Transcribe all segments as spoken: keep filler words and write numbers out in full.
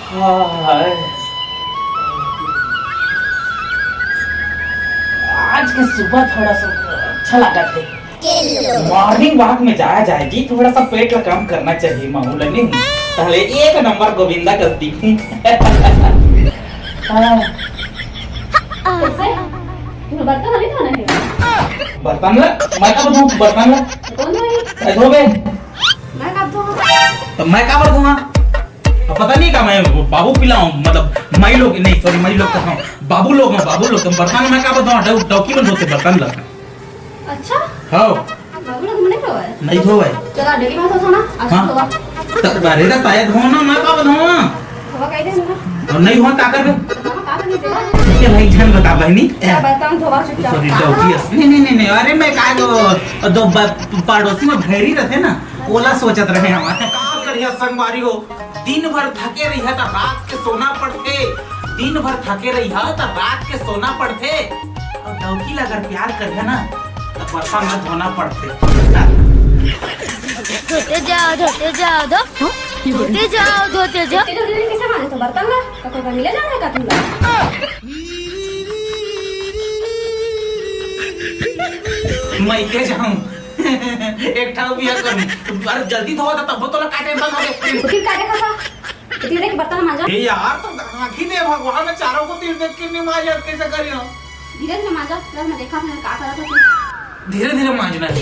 हाय। आज के सुबह थोड़ा सा अच्छा लागत हे। मॉर्निंग वॉक में जाया जाए जी, थोड़ा सा पेट ला कम करना चाहिए मामूला नहीं, पहले एक नंबर गोविंदा कस दिखूं। हाँ। कैसे? तुम्हें बर्तन नहीं धोना है? बर्तन ला? मैं कब धोऊं बर्तन ला? कौन धोए? मैं धोबे। मैं कब धोऊं? तो मैं काबर धोऊं? अब पता नहीं का मैं बाबू पिलाऊं, मतलब माई लोग नहीं, सॉरी, माई लोग कहता हूँ, बाबू लोग हैं, बाबू लोग, तुम बर्तन में का बताओ, डौ-, डौकी में धोते बर्तन लग। अच्छा? हाँ। बाबू लोग में नहीं धोवे? नहीं धोवे। चला, डेली में धो ना, आज हाँ। धोवा। तो अरे, तो ताया धो ना, मैं का बताऊं? धोवा कह दे ना। और नहीं हुआ, का करबे? बताओ, का करबे तेरा? ये भाई, जान बता, बहनी। क्या बर्तन धोवा चुपचाप? सॉरी, डौकी है। नहीं, नहीं, नहीं, नहीं, अरे, मैं का को, दो ब-, पड़ोसी में भैरी रहते ना, ओला सोचत रहे हमारे। का करिया संगवारी हो, दिन भर थके रहिहा त रात के सोना पड़थे, दिन भर थके रहिहा त रात के सोना पड़थे। अउ डौकी ला अगर प्यार करिहा ना, त बर्तन ला धोना पड़थे। धोते जाओ, धोते जाओ, धो, धोते जाओ, धोते जाओ। इतने जल्दी कैसे माने तो बर्तन ला? का कोई मिले जाना है का तुम लोग? मैं के जाऊं? एक ठाव बिया करूं। अरे जल्दी धोवा था, तब तोला का टेंशन हो गया? फिर का देखा था? इतनी देर के बर्तन मांजा। ए यार, तो आँखी दे भगवान, मैं चारों को तीर देख के नहीं मांजा, कैसे करी हो? धीरे धीरे मांजा, चल मैं देखा था का करा था तू। धीरे धीरे मांजना है।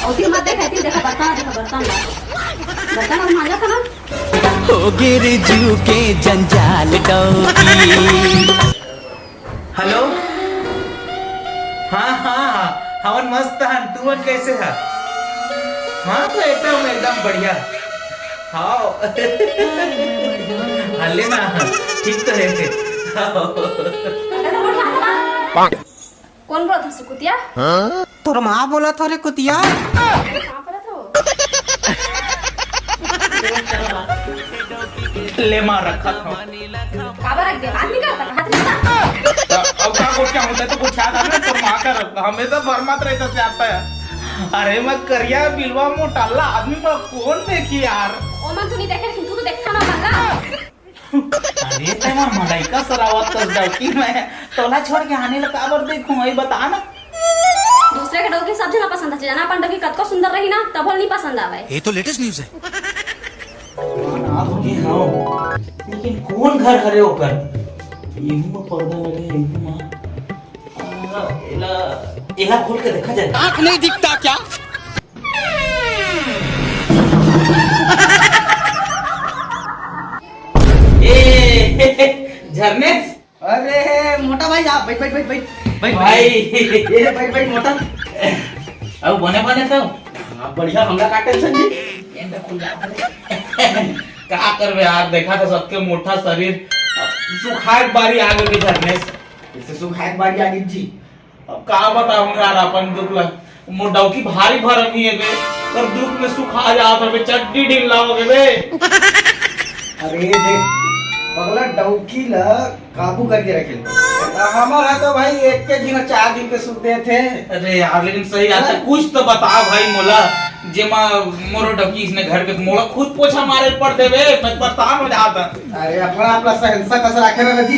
और फिर मत देखा, फिर देखा बर्तन, देखा बर्तन ला। बर्तन और मांजा था ना? हो गिर जू के जंजाल डौकी। हेलो, हाँ, हाँ, हाँ, हमन मस्त हन, तू मन कैसे ह? हाँ, तो एकदम, एकदम बढ़िया। हाँ। हले ना, ठीक तो है। हाँ। कौन बोलत हस कुतिया? तोर माँ बोलत हो रे कुतिया। माँ बोलत हो? ले माँ रखत हो। काबर रख दे? बात नहीं करता, हाथ नहीं करता। अब का गोठिया होता है तो गोठिया था ना, तोर माँ का रखता। हमेशा भरमात रहता से आता है। अरे मैं करिया बिलवा मोटाला आदमी में कौन देखी यार? ओ मन तू नहीं देखे, लेकिन तू तो देखता ना मल्ला। अरे, तैं मोर मलाइका सरावत कस डौकी, मैं तोला छोड़ के आने ला काबर देखूं, ये बता ना। दूसरे के डौकी सब झन पसंद है, जाना अपन डौकी कतको सुंदर रही ना, तभो नहीं पसंद आवे। ये तो लेटेस्ट न्यूज़ है। हाँ, तो ये हाँ। लेकिन कौन घर हरे ओकर? यही में पर्दा लगे, यही में। आ, एला, एला खोल के देखा जाए। आँख नहीं दिखता क्या? ए, झरनेश। अरे मोटा भाई, आप बैठ, बैठ, बैठ, बैठ, बैठ, भाई। ए, बैठ, बैठ, मोटा। अब बने, बने तो। हाँ, बढ़िया, हमला का टेंशन जी। का करबे यार, देखा तो सबके मोटा शरीर, सुखाए के बारी आ गए झरनेश। इसे सुखाए के बारी आ गई जी। अब का बताऊं यार अपन दुख ला। मोर डौकी भारी भरम ही है बे। कर दुख में सुखा जात है बे, चड्डी ढीला हो गए बे। अरे देख, पगला डौकी ला काबू करके रखे। हमर है तो भाई एक के दिन चार दिन के सुख देथे। अरे यार, लेकिन सही बात है, हाँ। कुछ तो बता भाई मोला, जेमा मोरो डौकी इसने घर के मोला खुद पोछा मारे पड़ देवे, मैं परेशान हो जाता। अरे अपना, अपना सहनसा कस रखे ना जी।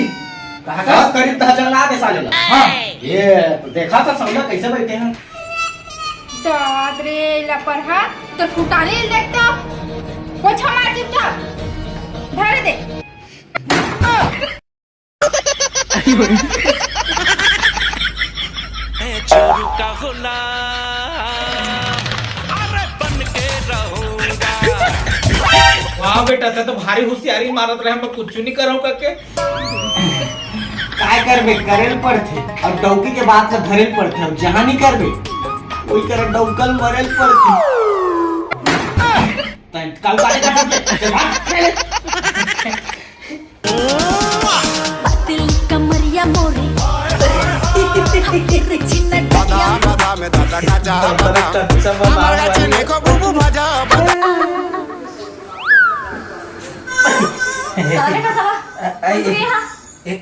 कहा का? बस करीब तह चला दे साले ला। हाँ। ये देखा था सामने कैसे बैठे हैं। दाद रे लपरहा, तोर फुटानी ल देखता। पोछा मार चुपचाप। धरे दे। छोरू का गुलाम, अरे बन के रहूंगा। वाह बेटा, तै तो भारी होशियारी मारत रहे, मैं कुछ नहीं करूँ करके। काय करबे, करेल पड़थे। अब डौकी के बात ला धरेल पड़थे। अब जहाँ नहीं करबे, वही करा डौकल मरेल पड़थे। तै काल बारे का चल भाग, चल। पतली कमरिया मोरी, चिन्ह दादा, दादा में दादा का चाह दादा बना। का चाह बना। हमारा चने को बुबू भाजा बना। साला देखा साला। अ, अ, ये, ये हाँ। ए,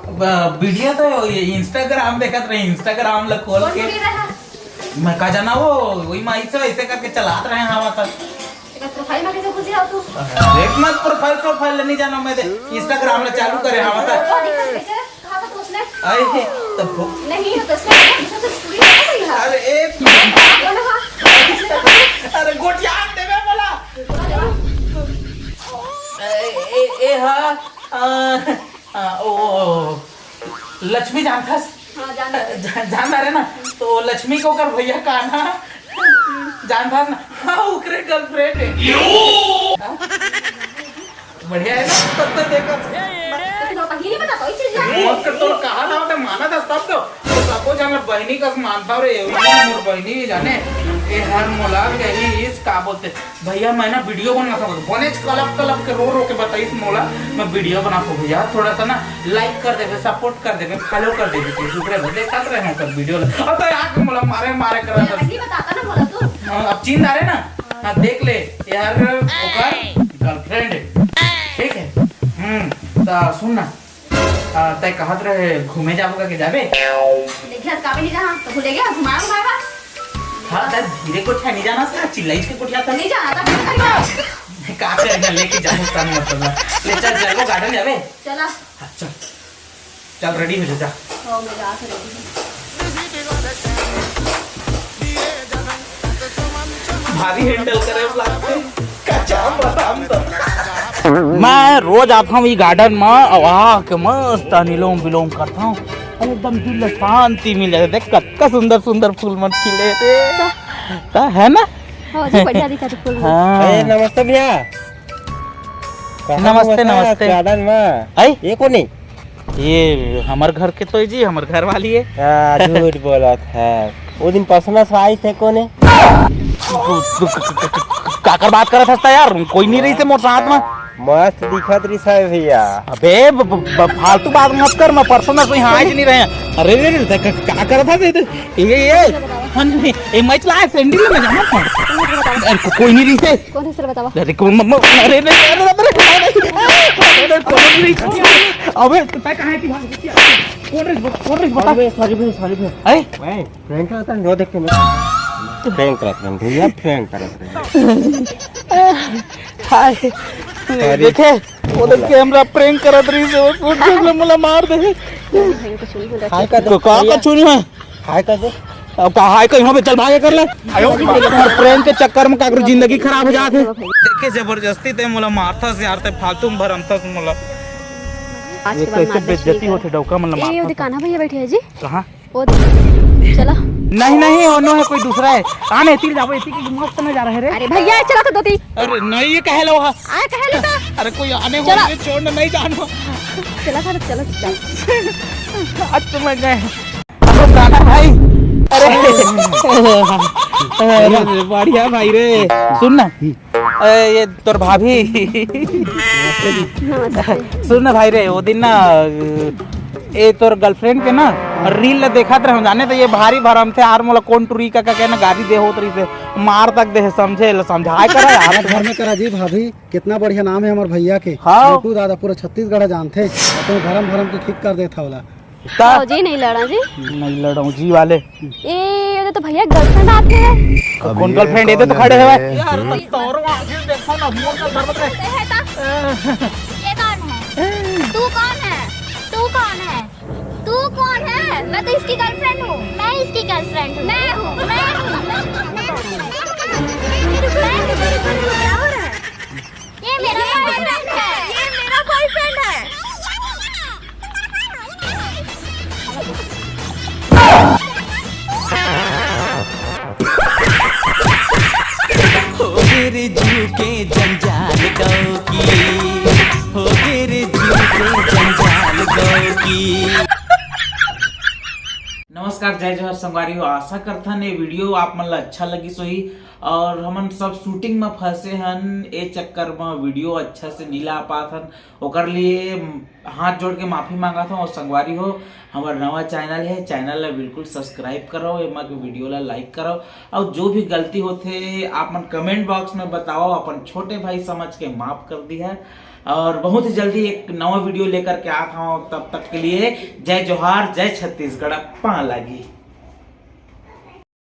ब-, वीडियो तो ये Instagram देखत रहे, Instagram ला खोल कौन के। वीडियो रहा? मैं का जाना वो, वही माई से ऐसे करके चलात रहे हवा तक। प्रोफाइल में कैसे घुसी हो तू? देख मत, प्रोफाइल प्रोफाइल नहीं जाना मैं दे। Instagram में चालू करे, हाँ, बता। वो दिखा, कैसे कहा था तू उसने? आई ही, तब वो नहीं, तो उसने दूसरा कुछ कुड़ी नहीं है। अरे, ए, बोलो हाँ। अरे, गोटियान देवे बोला। ए, ए, ए, हाँ, आ, आ, ओ, ओ, ओ, लक्ष्मी जानथस? हाँ, जानथस। जा-, जानदार है ना? तो लक्ष्मी को कर भैया का ना जानथस ना? हाँ, ओकरे गर्लफ्रेंड है। हाँ? बढ़िया है ना? तब तो देखो। तो फिर वो कहीं नहीं पता कोई चीज है। वो तो तोर कहा ना होता, माना था सब तो। तो सबको जान ला, बहनी का मानता रे, ये मोर बहनी ही जाने। ये हर मोला कही इस का बोलते, भैया, मैं ना वीडियो बनाथों, बनेच कलप कलप के रो रो के बताइस मोला, मैं वीडियो बनाथों भैया, थोड़ा सा ना लाइक कर देबे, सपोर्ट कर देबे, फॉलो कर देबे, शुक्र है, देखत रहे हैं सब वीडियो ला। अब तो यार मोला मारे मारे कर रहा था। नहीं बताता ना मोला तू। हाँ, अब चीन डारे ना, हाँ, देख ले यार, ओकर गर्लफ्रेंड है, ठीक है। हम्म, तो सुन ना, आ, तय कहत रहे घूमे जाबो का के जाबे? देखिए, आज काबे नहीं रहा, तो भूले गया, घुमाए उमाए बा। हाँ, तय धीरे कोठिया नहीं जाना सा, चिल्लाई के कोठिया था। नहीं जाना था, कैसे करेगा? का करेगा, लेके जाबो तब मतलब। ले चल, चल, वो गार्डन जाबे। चला। हाँ, चल। चल, रेडी हो जा, जा। हाँ, मैं जा तो रेडी हूँ। भारी हैंडल करे लागथे। कच्चा बताम तो। मैं रोज आता हूँ ये गार्डन में, और आके मस्त अनुलोम विलोम करता हूँ, एकदम दिल शांति मिले। देख कतका सुंदर सुंदर फूल मन खिले रे। का है ना? हाँ जी, बढ़िया दिखा थे फूल। हाँ। ए, नमस्ते भैया। कहाँ नमस्ते, घूमत हस नमस्ते। गार्डन में? आई? ये कोनी? ये हमर घर के तो जी, हमर घर वाली है। हाँ, झूठ बोलत है। वो दिन परसों से आई थे कोने? काकर बात करत हस त यार, कोई नहीं रही से मोर साथ में। मस्त दिखत रही साहब भैया। अबे ब-, ब-, ब-, फालतू बात मत कर, मैं परसों से यहाँ आज नहीं रहे। अरे रे रे, देख, का करत हस? ये, ये, ये, हाँ, नहीं, ये मैं चला सैंडल में जाना था। अरे, को-, कोई नहीं रही से। कौन है सर, बतावा? अरे, कौन, म-, म-, अरे, अरे, अरे, अरे, अरे, कौन रही? अबे, तै कहाँ है कि भाग? कौन रही? कौन रही? बता। अरे, सॉरी भैया, सॉरी भैया। अरे? मैं प्रैंक करता हूँ, जो देख के मैं प्रैंक करता हूँ भैया, प्रैंक करता हूँ। हाय। देखे, वो तो कैमरा प्रैंक करत रही से, वो सोच के मोला मार दे। हाय कर दे। तो का, का चुनी है? हाय कर दे। अब का हाय कहीं पे चल भागे कर ले। प्रैंक के चक्कर में काकरो जिंदगी खराब हो जात है। देखे जबरदस्ती ते मोला मारथस यार, ते फालतू में भरमथस मोला। आज ये के बाद कैसे मार दे बेइज्जती होथे डौका मन ला ए, ये मारथस। दुकान है भैया बैठे हैं जी। कहाँ? वो दे। चलो। नहीं, नहीं, वो नो है, कोई दूसरा है। कहाँ नहीं, तीर जाबो, इसी की मस्त नजारा है रे। अरे भैया, चला तो दो तीन। अरे नहीं, ये कह लो हाँ। आ, कह लो तो। अरे कोई आने चलो। वाले छोड़ ना, नहीं जानो। चला था, चलो, चलो। आज तो मैं गए। अब गाना भाई। अरे। अरे, बढ़िया भाई रे। सुन ना। ए, ये तोर भाभी। सुन ना भाई रे, वो दिन ना, ए, तोर गर्लफ्रेंड के ना रील ला देखत रहे जाने, तो ये भारी भरम थे यार, मोला कौन टुरी का, का, का ना गारी दे होत रही थे, मार तक दे, समझे ला, समझाए करा यार। घर में करा जी भाभी, कितना बढ़िया नाम है हमारे भैया के। हाँ। छोटू दादा पूरा छत्तीसगढ़ जानते, अपने भरम भरम के ठीक कर देता होला। का? जी नहीं लड़ा जी। नहीं लड़ाऊं जी वाले। ए, ये तो भैया गर्लफ्रेंड आते हैं। तो कौन गर्लफ्रेंड है? ये तो खड़े है। यार, तोरो आगे देखो ना, मोर का घर बता। ये कौन है? तू कौन है? तू कौन है? तू कौन है? मैं तो इसकी गर्लफ्रेंड हूँ। मैं इसकी गर्लफ्रेंड हूँ। मैं हूँ, मैं हूँ। ये मेरा बॉयफ्रेंड है। ये मेरा बॉयफ्रेंड है। हो गे रे जीव के जंजाल डौकी, हो गे रे जीव के जंजाल डौकी। नमस्कार, जय जोहार संगवारी हो। आशा करथन ये वीडियो आप मन ला अच्छा लगिस होही। और हमन सब शूटिंग में फंसे हन, ए चक्कर में वीडियो अच्छा से नहीं ला पात हन, ओकर लिए हाथ जोड़ के माफी मांगत हन। और संगवारी हो, हमर नवा चैनल है, चैनल ला बिल्कुल सब्सक्राइब करो, एमा के वीडियो ला लाइक करो, और जो भी गलती होथे आप मन कमेंट बॉक्स में बताओ, अपन छोटे भाई समझ के माफ कर दिया। और बहुत ही जल्दी एक नवा वीडियो लेकर के आत हूँ, तब तक के लिए जय जोहार, जय छत्तीसगढ़, पा लागी।